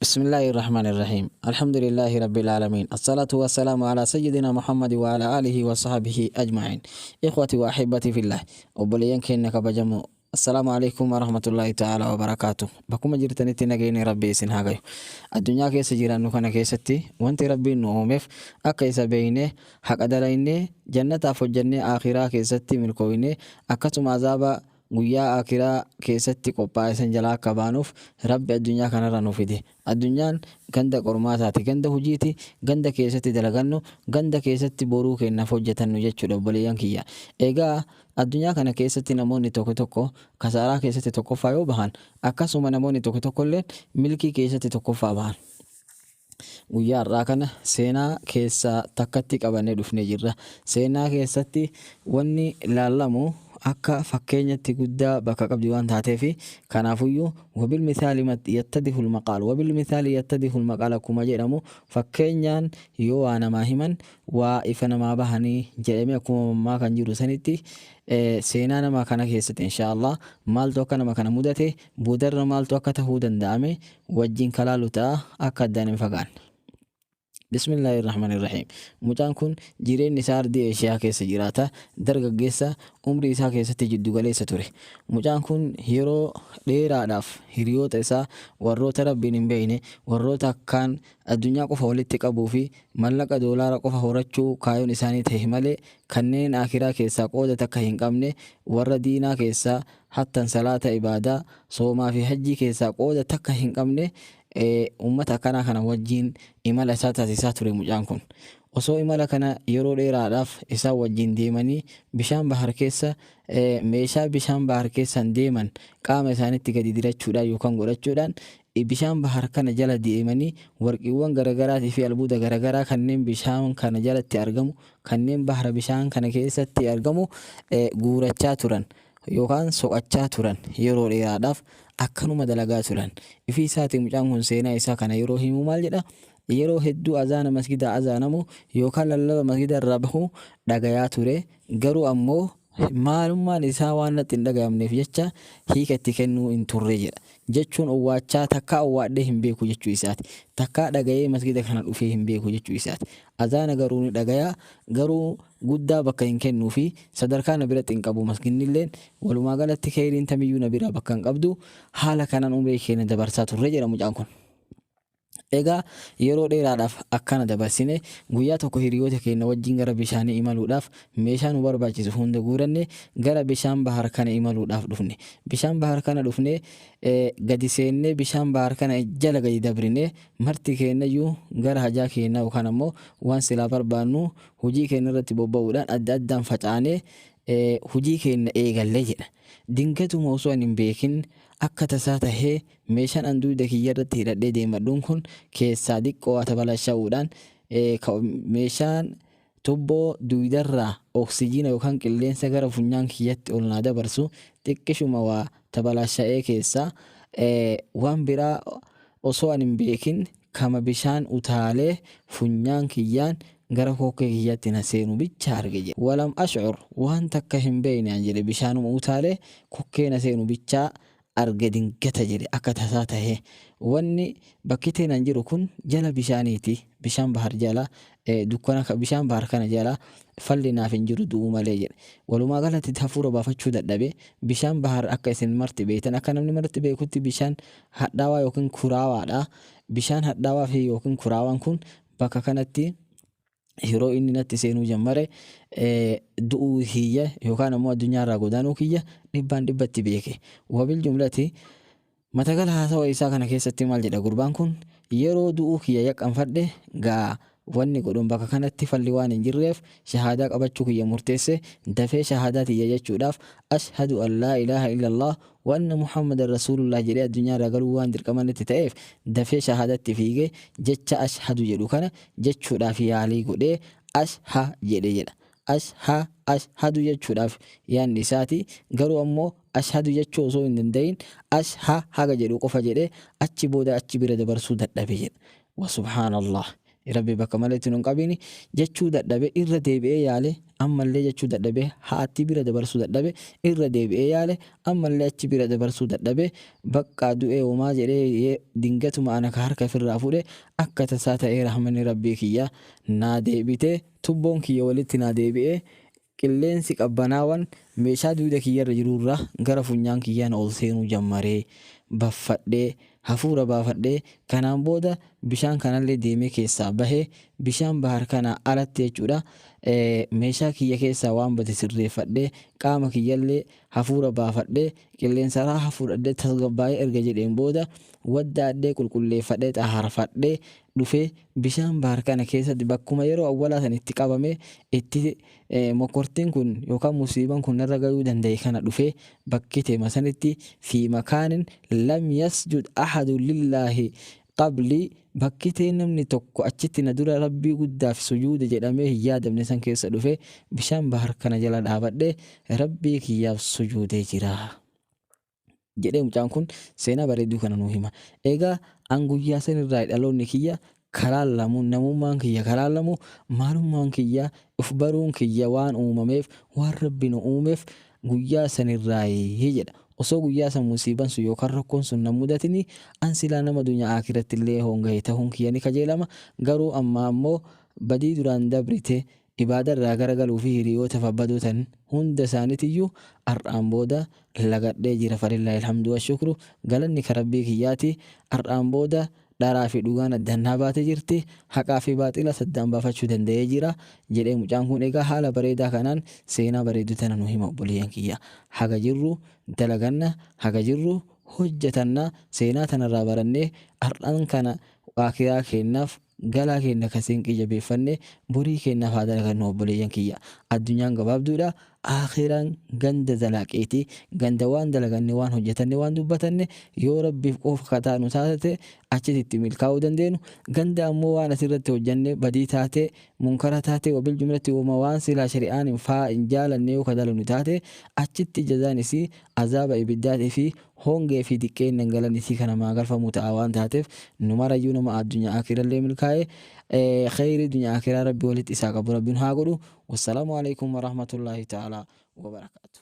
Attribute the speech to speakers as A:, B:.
A: بسم الله الرحمن الرحيم. الحمد لله رب العالمين. الصلاة والسلام على سيدنا محمد وعلى آله وصحبه أجمعين. إخوتي وأحبتي في الله. Obboleeyyan keenya kabajamoo. السلام عليكم ورحمة الله تعالى وبركاته. Bakkuma jirtanitti nageenyi Rabbii isin haa gayu. Addunyaa keessa jiraannu kana keessatti wanti Rabbiin nu uumeef akka isa beeknee haqa dalaynee jannataaf hojjannee aakhiraa keessatti milkooynee akkasuma azaaba guyyaa aakiraa keessatti qophaa'e san jalaa akka baanuuf Rabbi addunyaa kanarra nu fide. Addunyaan ganda qormaataati, ganda hujiiti, ganda keessatti dalagannu, ganda keessatti boruu keenyaaf hojjetannu jechuudha, obboleeyyan kiyya. Egaa addunyaa kana keessatti namoonni tokko tokko kasaaraa keessatti tokkoffaa yoo bahan, akkasuma namoonni tokko tokkollee milkii keessatti tokkoffaa bahan. Guyyaa har'aa kana seenaa keessaa takkatti qabannee dhufnee jirra. Seenaa keessatti wanni laallamu akka fakkeenyatti guddaa bakka qabdi waan taateef, kanaafuyyuu وبالمثال يتضح المقال، وبالمثال يتضح المقال akkuma jedhamu, fakkeenyaan yoo waa namaa himan waa ifa namaa bahanii jedhamee akkuma mammaa kan jiru sanitti, seenaa nama kana keessatti insha Allah maaltu akka nama kana mudate, boodarra maaltu akka tahuu danda'ame wajjin kalaalu ta'a, akka addaan hin fagaanne. بسم الله الرحمن الرحيم. Mucaan kun jireenyi isaa ardii Eeshiyaa keessa jiraata. Dargaggeessa umrii isaa keessatti jiddu galeessa ture. Mucaan kun yeroo dheeraadhaaf hiriyoota isaa warroota Rabbiin hin beekne, warroota akkaan addunyaa qofa walitti qabuu fi mallaqa doolaara qofa horachuu kaayoon isaanii ta'e malee kanneen akiraa keessaa qooda takka hin qabne, warra diinaa keessaa hattan salaata, ibaadaa, soomaa fi hajjii keessaa qooda takka hin qabne, ummata akkanaa kana wajjin imala isaa taasisaa ture mucaan kun. Osoo imala kana yeroo dheeraadhaaf isaan wajjin deemanii bishaan bahar keessa meeshaa bishaan bahar keessan deeman qaama isaanitti gadi dirachuudhaan yookaan godhachuudhaan bishaan bahar kana jala deemanii warqiiwwan garaagaraatii fi albuuda garaagaraa kanneen bishaan kana jalatti argamu, kanneen bahara bishaan kana keessatti argamu guurachaa turan yookaan soqachaa turan. Yeroo dheeraadhaaf akkanuma dalagaa turan. Ifii isaatii mucaan kun seenaa isaa kana yeroo himu maal jedha? Yeroo hedduu azaana masgida azaanamu yookaan lallaba masgida irraa bahu dhagayaa ture, garuu ammoo maalummaan isaa waan natti hin dhagayamneef jecha hiika itti kennuu hin turre jedha. Jechuun owwaachaa takkaa owwaadhee hin beeku jechuu isaati. Takkaa dhagayee masgida kana dhufee hin beeku jechuu isaati. Azaana garuu ni dhagayaa, garuu guddaa bakka hin kennuu fi sadarkaa na biratti hin qabu. Masginnilleen walumaa galatti keeyriin tamiyyuu na biraa bakka hin qabdu. Haala kanaan umrii keenya dabarsaa turre jedha mucaan kun. Egaa yeroo dheeraadhaaf akkana dabarsine. Guyyaa tokko hiriyoota keenya wajjin gara bishaanii imaluudhaaf meeshaa nu barbaachisu hunda guuranne gara bishaan bahar kana imaluudhaaf dhufne. Bishaan bahar kana dhufne, gadi seennee bishaan bahar kana jala gadi dabrine. Marti keenyayyuu gara hajaa keenyaa yookaan ammoo waan silaa barbaannu hojii keenya irratti bobba'uudhaan adda addaan facaanee hojii keenya eegallee jedha. Dingatuma osoo ani hin beekin akka tasaa tahee meeshaan an dugda kiyya irratti hidhadhee deemadhuun kun keessaa diqqoo atabalasha'uudhaan meeshaan tubboo dugdarraa oksijiina yookaan qilleensa gara funyaan kiyyatti ol naa dabarsu xiqqishuma waa tabalasha'ee keessaa waan biraa osoo an hin beekin kama bishaan utaalee funyaan kiyyaan gara kokkee kiyyatti na seenu bicha arge jedhe. ولم أشعر, waan takka hin beekne an jedhe, bishaanuma utaalee kokkee na seenu bichaa arge dingata jedhe akka tasaa tahee. Wanni bakki teenan jiru kun jala bishaaniiti. Bishaan bahar jala, dukkana bishaan bahar kana jala falli naaf hin jiru du'uu malee jedhe. Walumaa galatti hafuura baafachuu dadhabe. Bishaan bahar akka isin marti beektan, akka namni marti beekutti, bishaan hadhaawaa yookiin kuraawaadha. Bishaan hadhaawaa fi yookiin kuraawaan kun bakka kanatti yeroo inni natti seenuu jammare du'uu kiyya yookaan ammoo addunyaa irraa godaanuu kiyya dhibbaan dhibbatti beeke. وبالجملة, matagala haasawa isaa kana keessatti maal jedha gurbaan kun? Yeroo du'uu kiyya yaqqanfadhe gaa, wanni godhuun bakka kanatti falli waan hin jirreef shahaadaa qabachuu kiyya murteesse. Dafee shahaadaa tiyya jechuudhaaf "أشهد أن لا إله إلا الله وأن محمدا رسول الله" jedhee addunyaa irraa galuu waan dirqama natti ta'eef dafee shahaadatti fiigee jecha "أشهد" jedhu kana jechuudhaaf yaalii godhee "ashha" jedhe jedha. "Ashha", "ashhadu" jechuudhaaf yaanni isaati, garuu ammoo "ashhadu" jechuu osoo hin danda'in "ashha" haga jedhu qofa jedhee achi booda achi bira dabarsuu dadhabe jedha. Wa subhaanallah. Rabbi bakka maletti nun qabini jechuu dadhabe, irra deebi'ee yaale, ammallee jechuu dadhabe, haatti bira dabarsuu dadhabe, irra deebi'ee yaale, ammallee achi bira dabarsuu dadhabe. Baqqaa du'ee homaa jedhee dingatuma ana ka harka ifirraa fuudhe akka tasaa ta'ee rahmanni Rabbii kiyya naa deebite, tubboon kiyya walitti naa deebi'ee, qilleensi qabbanaawan meeshaa dugda kiyyarra jirurra gara funyaan kiyyaan ol seenuu jammaree, baffadhee, hafuura baafadhee, kanaan booda bishaan kanallee deemee keessaa bahee, bishaan bahar kanaa alatti jechuudha, meeshaa kiyya keessaa waan bade sirreeffadhee, qaama kiyyallee hafuura baafadhee, qilleensa raaha fudhadhee, tasgabbaa'ee erga jedheen booda waddaadhee, qulqulleeffadhee, xaharfadhee dhufee, bishaan bahar kana keessatti bakkuma yeroo awwalaa san itti qabame, itti mokortiin kun yookaan musiiban kun narra gayuu danda'e kana dhufee, bakki teema sanitti, fi makaanin lam yasjud ahadu lillaahi qabli, bakki tee namni tokko achitti na dura Rabbii guddaaf sujuude jedhamee hin yaadamne san keessa dhufee, bishaan bahar kana jala dhaabadhee Rabbii kiyyaaf sujuudee jira jedhee mucaan kun seenaa bareedduu kana nuu hima. Egaa an guyyaa san irraa dhaloonni kiyya karaa lamu, namummaan kiyya karaa lamu, maalummaan kiyya uf baruun kiyya waan uumameef, waan Rabbi nu uumeef guyyaa san irraayi jedha. Osoo guyyaa san musiiban sun yookaan rakkoon sun na mudatini an silaa nama dunyaa aakiratti illee hoongahe tahuun kiyya ni kajeelama. Garuu ammaa ammoo badii duraan dabrite, ibaada irraa gara galuu fi hiriyoota babbadoo tan hunda isaanitiyyuu har'aan booda lagadhee jira. Falillaahi alhamdu washukru, galanni ka Rabbii kiyyaati. Har'aan booda dharaa fi dhugaan addaan naa baatee jirti, haqaa fi baaxilas addaan baafachuu danda'ee jira jedhee mucaan kun egaa haala bareedaa kanaan seenaa bareedduu tana nu hima. Obboleeyyan kiyya, haga jirru dalaganna, haga jirru hojjatanna, seenaa tanarraa barannee har'aan kana aakiraa keennaaf galaa keenna ka sinqii jabeeffanne borii keennaaf haa dalagannu. Obboleeyyan kiyya, addunyaan gabaabduudha, aakhiraan ganda dalaaqiiti, ganda waan dalaganne, waan hojjatanne, waan dubbatanne yoo Rabbiif qofa ka taanu taate achitti itti milkaa'uu dandeenu, ganda ammoo waan asirratti hojjanne badii taate, munkara taate, wabil jumlatti woma waan silaa shari'aan hin faa hin jaalanne yoo ka dalagnu taate, achitti jazaan isii azaaba ibiddaatii fi hongee fi diqqeennan galanni isii ka namaa galfamu ta'a. Waan taateef nu marayyuu nama addunyaa aakhirallee milkaa'e, kheyrii dunyaa aakhiraa Rabbi walitti isaa qabu Rabbi nu haa godhu. Wassalaamu aleykum warahmatullaahi ta'aalaa wabarakaatuh.